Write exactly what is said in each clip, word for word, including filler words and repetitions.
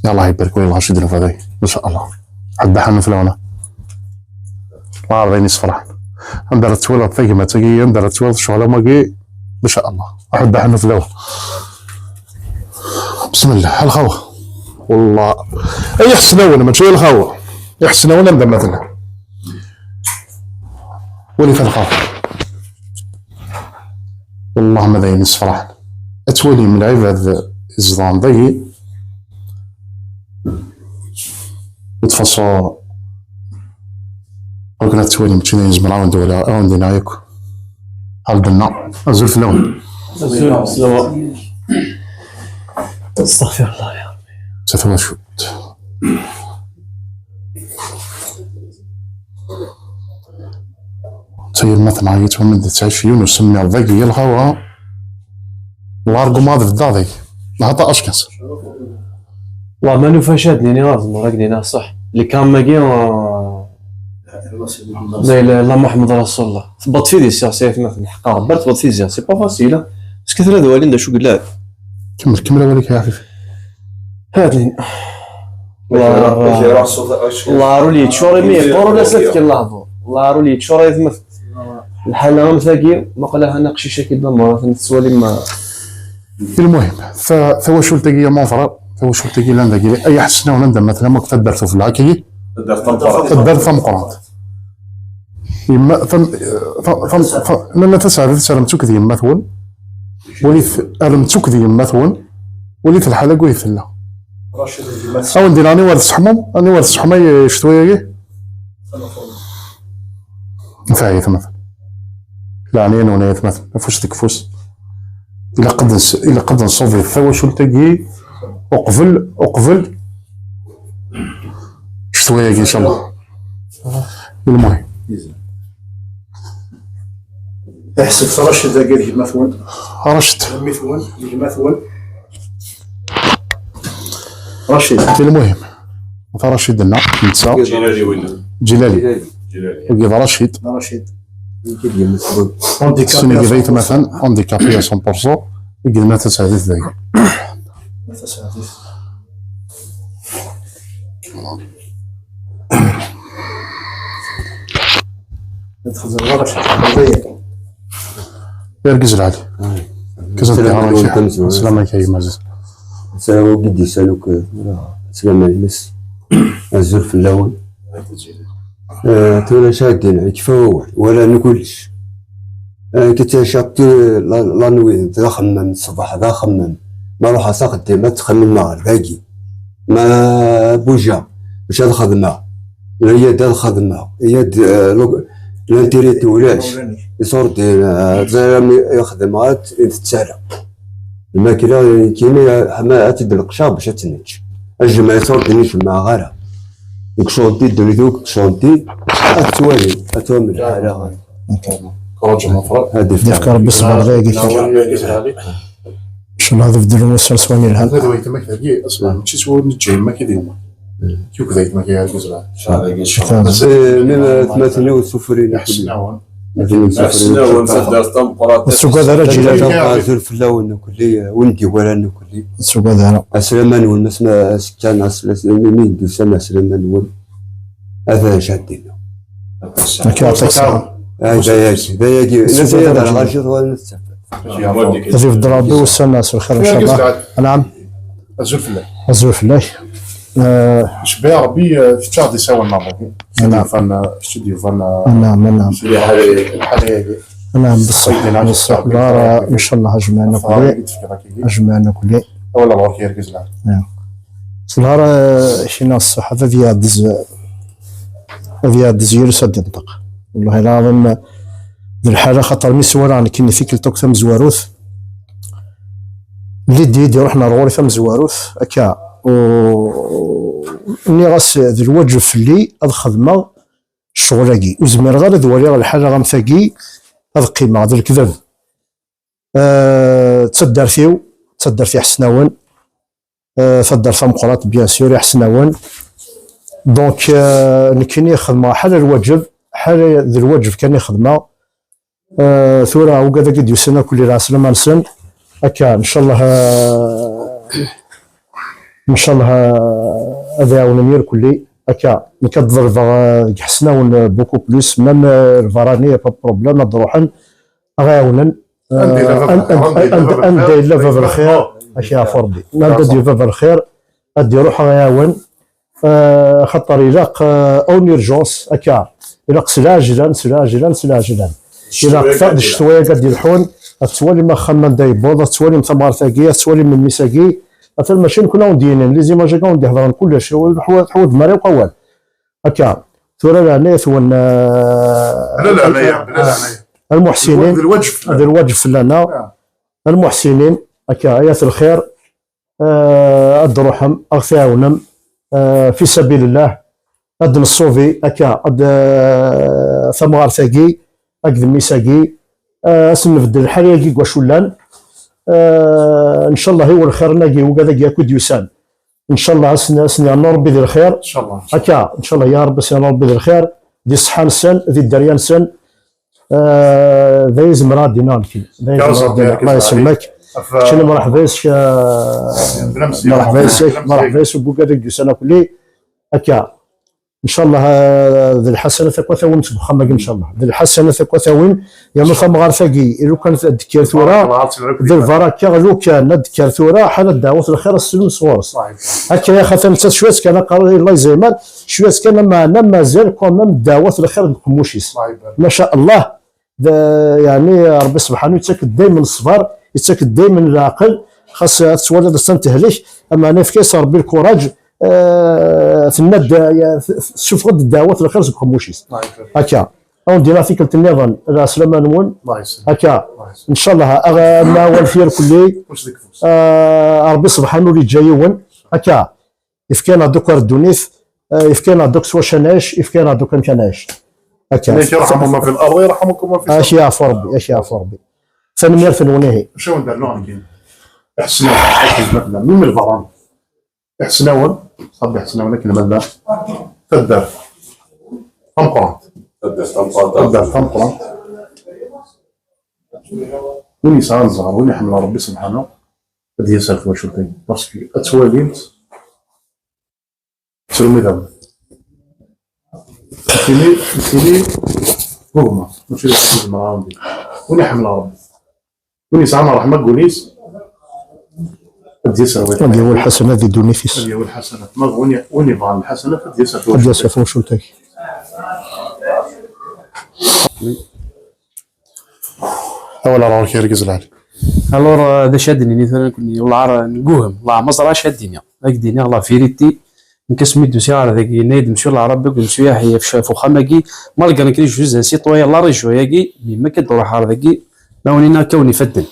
Yallah ibarek, wa yelɣa cidden fadagi, ma sha Allah. Ḥedd ḥanut lawna. Lɛerḍ ayen yessefraḥen. Anda ara tettwaliḍ tagmat-agi, anda ara tettwaliḍ ccɣel am wagi, ma sha Allah. Ḥedd ḥanut lawn. Bismillah, a lxawa. Wallah. Ay iḥesnawen, mačči a lxawa. Iḥesnawen anda ma tella. Walit a lxawa. Wallah ma d ayen yessefraḥen. Ad twalim lɛibad izedɣen dagi. De toute façon, akken ad twalim, mačči d ayen zemreɣ ad wen-d-waliɣ, ad wen-d-iniɣ yakk. Ɣer dinna, azul fell-awen. Azul, salama. Astaɣfirullah ya Rebbi. Sa tawacult. D tayemmat n Ɛayit, wamma d-tettɛic yiwen usemmiḍ dagi, yelɣa wa. L'argument ad beddeɣ dagi. Lhata ashkens. Wallah, ma nufa cad nini ɣer ẓemmer ad nini ṣṣeḥ. Lekram-agi, ah, la ilaha illa Muḥemmed Rasulullah. Tewweḍ fidi sya, si aytmaten. Ḥeqqa Rebbi, tewweḍ fidi sya. C'est pas facile, hein. Est-ce que tura ad walin d acu yellan? Kemmel, kemmel awal-ik, ya Ɛfif. Hatin. Wallah, ur yeččur imi yeqqur, ur as-fken lehdur. Wallah, ur yeččur aytmaten. Lḥala am tagi, ma qla hana aqcic-agi d ameṛṛat, tettwalim ma. Ilmuhim, ta-, tawacult-agi ya mon frère, tawacult-agi llan dagi, ay iḥesnawen anda ma tellam akk taddart ufella, akkagi? Taddart tameqqrant. Taddart tameqqrant. Yemma, tam-, tam-, tam-, tam-, lalla taseɛdit, terremt akk d yemma-twen, walit, terremt akk d yemma-twen, walit lḥala deg way tella. Racid d yemma-twen. Awen-d-iniɣ, aniwer tesseḥmum, aniwer tesseḥmay, eh, ccetwa-agi? Nfeɛ-it, مثلا. Leɛnaya-nwen ay atmaten, afus deg ufus. Ilaq ad ns-, ilaq ad nṣubi tawacult-agi uqbel, uqbel ccetwa-agi, inchallah. Ilmuhim. Iḥseb Racid-agi d gma-twen. Racid. Mmi-twen, d gma-twen. Racid. Ilmuhim. Ata Racid-nna, netta. Ǧilali winna. Ǧilali. Ǧilali. Wagi d Racid. D Racid. Handicapé. Sin wagi d aytmaten, handicapé à cent pour cent. Wagi d ma taseɛdit dagi. Ma taseɛdit. Ad txedmeḍ ara cwiṭ. Argaz lɛali. Ay. Kazan Sselama tiɣra alaikum, kra. Tamezwarut. Sselama alaikum, ay mazal. Sselama alaikum, sselama alaikum. Azul fell-awen. Eh, tura ca din, yekfa wawal, wala n kullec. Eh, ki ttɛiceɣ ti-, la, la nuit, d axemmem, ṣṣbeḥ d axemmem. Ma ruḥeɣ s axeddim, ad ttxemmimeɣ ɣer dagi. Ma bujaɣ, bac ad xedmeɣ. Iyya-d ad xedmeɣ. Iyya-d, eh, lo-, l'intérêt ulac. Iṣurdi, eh, ẓriɣ mi i xedmeɣ, ad, i d-ttarra. Lmakla, kini, ḥma ad tt-id-leqceɣ bac ad tt-nečč. Ajmaɛ iṣurdi, ur jemmɛeɣ ara. Deg ccɣel-ti, ddunit akk deg ccɣel-ti, ad twali, ad twali lḥala. Ad ifk Rebbi ṣṣber dagi. Incallah ad beddlen ussan s wayen yelhan. Ad wayt amak dagi, asma, mačči s wawal n ǧǧayem akka di lma. Kuk d aytmak ya argaz lɛali. Eh, min atmaten-iw sufurin. Iḥesnawen. Atmaten-iw sufurin. Iḥesnawen, taddart tameqqrant. Ur tugad ara Ǧilal. Azul fell-awen nekkni, win d-iwalan nekkni. Ur tugad ara. Aslama-nwen, asma, askan, asla-, mi, mi d-usan aslama-nwen. Hada acu ad d-iniɣ. Akka, yeɛṭik ṣṣeḥḥa. Ah, d ayagi, d ayagi. Ad ibeddel Rebbi ussan-a s lxir, incallah. Anɛam. Azul fell-ak. Azul fell-ak. Eh, cbiɣ Rebbi, eh, kečč ad d-isawel maḍi. Kečč i d-yufan, eh, kečč i d-yufan, eh, anɛam, anɛam. Lḥal-agi. Anɛam, bessah, bessah. Incallah, ajmaɛ nekkni. Ajmaɛ nekkni. Awal ɣur-k, argaz lɛali. S lhara, eh, kina ṣṣeḥ, ad iɛeddi z-, ad iɛeddi zyir-is ad d-inṭeq. Wallahi lɛaḍim, d lḥala, xaṭer mi s-walaɣ nekkini tikkelt akk tamezwarut, lidi i d-iruḥen ar ɣur-i tamezwarut, akka, u, nniɣ-as d lwaǧeb fell-i ad xedmeɣ ccɣel-agi. Ur zmireɣ ara ad waliɣ lḥala am tagi, ad qqimeɣ d lekdeb. Eh, d taddart-iw, d taddart Iḥesnawen, eh, taddart tameqqrant, bien sûr, Iḥesnawen. Donc, eh, nekkini xedmeɣ ḥala lwaǧeb, ḥala d lwaǧeb kan i xedmeɣ. Eh, tura, ugad-agi d-yusan akk lɛeslama-nsen. Akka, ncallah, eh, Ncallah, eh, ad ɛawnen irkelli. Akka, nekk ad ḍelbeɣ, eh, deg Ḥesnawen, eh, beaucoup plus, même, eh, lbarani, y a pas de problème, ad ruḥen, ad ɣ-ɛawnen. Eh, anda yella bab lxir, anda yella bab lxir, ad k-yeɛfu Rebbi. Anda d-yella bab lxir, ad d-iruḥ ad ɣ-iɛawen. Eh, xaṭer ilaq, eh, en urgence, akka. Ilaq s lɛejlan, s lɛejlan, s lɛejlan. Ilaq ta-, d ccetwa-agi ad d-ilḥun, ad tettwalim axxam anda yewweḍ, ad tettwalim tamɣart-agi, ad tettwalim mmi-s-agi. Atan mačči nekkni ad wen-d-yinin, les images-agi ad wen-d-iḥeḍren kullec, ur teḥwa-, teḥwaǧem ara akk awal. Akka, tura leɛnaya-twen, eh, Ala leɛnaya, ala leɛnaya. Lmuḥsinin, d lwaǧeb fell-aneɣ. D lwaǧeb fell-aneɣ. Ah. Lmuḥsinin, akka, ay at lxir, eh, ad d-truḥem, ad ɣ-tɛawnem, eh, fi sabilillah, ad d-nṣubi, akka, ad, eh, tamɣart-agi, akked mmi-s-agi, eh, ad sen-nbeddel lḥal-agi deg wacu llan. Eh, ncallah i lxir-nni-agi, wigad-agi akk i d-yusan. Ncallah ad sen-, ad sen-yernu Rebbi di lxir. Ncallah. Akka, ncallah ya Rebbi ad sen-yernu Rebbi di lxir, di ṣṣeḥḥa-nsen, di dderya-nsen. Eh, d ayen zemreɣ ad d-iniɣ nekkini. D ayen zemreɣ ad d-iniɣ. Allah yesselmek. Keččini mṛeḥba yes-k, eh, mṛeḥba yes-k, mṛeḥba yes-k, wigad i d-yusan akk-nni. Akka. Ncallah, eh, d lḥasanat akk ad tawim seg uxxam-agi, ncallah. D lḥasanat akk ad tawim, yernu tamɣart-agi, lukan ad d-tekker tura, d lbaraka, lukan ad d-tekker tura, ḥala ddeɛwat lxir ad s-slum sɣur-s. Akka ya xaṭi, nettat cwiya kan, aqerru-, Allah yezriman, cwiya kan, ameɛna mazal quand même ddeɛwat lxir deg uqemmuc-is. Ma sha Allah, d, yeɛni, Rebbi subḥanu yettak-d daymen ṣṣber, yettak-d daymen leɛqel, xas ad twaliḍ ass-a tehlek, ameɛna yefka-yas Rebbi lkuraǧ, eh, tenna-d, eh, tessufeɣ-d ddeɛwat lxir seg uqemmuc-is. Akka. Ad wen-d-iniɣ tikkelt nniḍen, lɛeslama-nwen. Akka. Ncallah, ad nɛawen tirkelli. Eh, Rebbi subḥanu ur yeǧǧa yiwen. Akka. Yefka-yaɣ-d akk ar ddunit, eh, yefka-yaɣ-d akk s wacu ad nɛic, yefka-yaɣ-d akk amek ad nɛic. Akka. Ilayka yarḥamu man fi l-ard, yarḥamukum man fi s-sama. Ak yeɛfu Rebbi, ak yeɛfu Rebbi. Tanemmirt-nwen ihi. Acu awen-d-rnuɣ nekkini? Iḥesnawen, akken ma tellam, mimi lbarani. Iḥesnawen, ṣabbi iḥesnawen akken ma llan. Taddart. Tameqqrant. Taddart tameqqrant. Taddart tameqqrant. Win yesɛan zzher, win iḥemmel Rebbi subḥanahu, ad d-yas ar twacult-agi. Parce que ad twalimt, Tettrum idammen. Nekkini, nekkini, gugma, mačči d acu i zemreɣ ad wen-d-iniɣ. Win iḥemmel Rebbi, win yesɛan ṛṛeḥma deg wul-is, ad d-yas ar wayt-, ad yawi lḥasanat di ddunit-is. Ad yawi lḥasanat. Ma win i-, win yebɣan lḥasanat, ad d-yas ar twacult-agi. Ad d-yas ar twacult-agi. Awal ara ɣur-k, argaz lɛali. Alors, euh, d acu ad d-nini tura nekkni? Wellah ar neggugem, wellah ma ẓriɣ acu ad d-iniɣ. Ad k-d-iniɣ la vérité, nekk asmi d-usiɣ ɣer dagi, yenna-yi-d Monsieur Lɛarabi akked Monsieur Yeḥya f, f uxxam-agi, malgré nekkni je suis un citoyen n la région-agi, mais ma akka d-ruḥeɣ ɣer dagi, ma wen-iniɣ akka wen ifadden.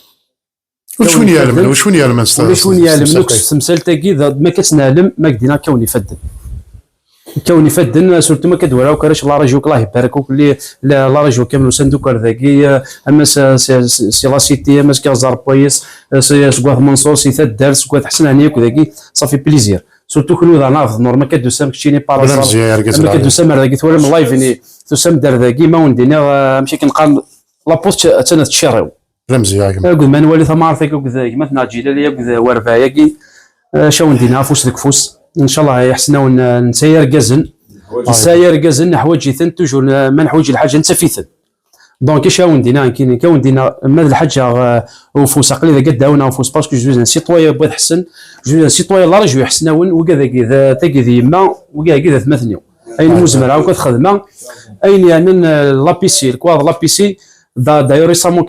Ulac win iɛelmen, ulac win iɛelmen s, ulac win iɛelmen akk s temsalt-agi, d, ma akka tt-neɛlem, ma ak-d-iniɣ akka wen ifadden. Kkawen ifadden, surtout ma akka d-walaɣ akk arrac n la région, que Allah ibarek akk, la, la région kamel usan-d akk ar dagi, eh, ama s, s, s, si la cité, ama s Kyarzar Poyes, eh, s, seg Wat Mansour, si taddart, seg Wat Ḥsen, ɛni akk dagi, ça fait plaisir. Surtout kunwi daɣen ɣef Dnur, ma akka d-tusam keččini par exemple, ma akka d-tusam ar dagi, twalam live-nni, tusam-d ar dagi, ma wen-d-iniɣ, eh, amek akken qqaren, la poste attan ad tcirriw. D amezya, a gma. Akked ma nwali tamɣart-agi akked gma-tneɣ Ǧilali akked Warbaɛ-agi, eh, acu awen-d-iniɣ afus deg ufus. Ncallah, iḥesnawen, eh, nesɛa irgazen. Nesɛa irgazen, neḥwaǧ-iten, toujours, eh, ma neḥwaǧ lḥaǧa, nettaf-iten. Donc, acu awen-d-iniɣ nekkini, nekk awen-d-iniɣ, ma d lḥaǧa, eh, ufus, aql-i dagi ad d-ɛawneɣ ufus, parce que je suis un citoyen n Wat Ḥsen, je suis un citoyen n la région Iḥesnawen, wigad-agi d, tagi d yemma, wigad-agi d atmaten-iw. Ayen umi zemreɣ akk ad xedmeɣ, ayen yeɛnan, eh, l'A P C, lekwaɣeḍ l'A P C, da-, d'ailleurs récemment,